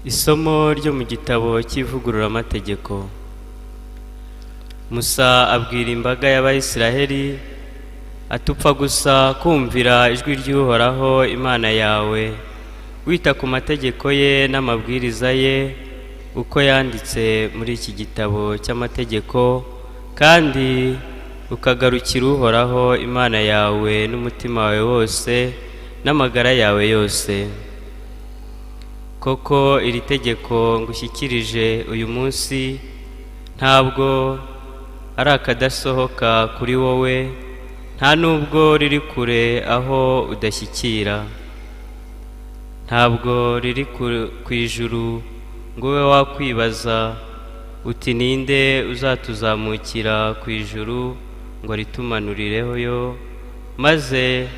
Isomo ryo mu gitabo cy'ivugururamategeko. Musa abwira imbaga y'Abayisraheli ati: "Upfa gusa kumvira ijwi ry'Uhoraho Imana yawe, wita ku mategeko ye n'amabwiriza ye uko yanditse muri iki gitabo cy'amategeko, kandi ukagarukira Uhoraho Imana yawe n'umutima wawe wose n'amagara yawe yose. Koko iri tegeko ngushyikirije uyu munsi ntabwo ari akadasohoka kuri wowe, nta nubwo riri kure aho udashyikira. Ntabwo riri ku ijuru ngo ube wakwibaza uti: 'Ninde uzatuzamukira ku ijuru ngo aritumanurireho yo, maze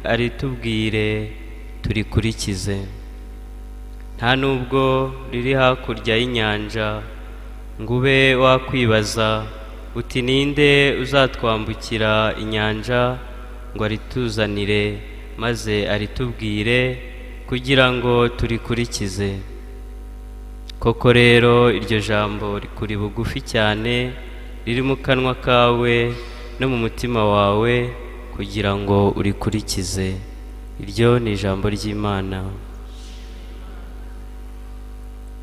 aritubwire turikurikize?' Nta nubwo riri hakurya y'inyanja ngo ube wakwibaza uti: 'Ninde uzatwambukira inyanja ngo arituzanire, maze aritubwire kugira ngo turikurikize?' Koko rero iryo jambo rikuri bugufi cyane, riri mu kanwa kawe no mu mutima wawe kugira ngo urikurikize." Iryo ni ijambo ry'Imana.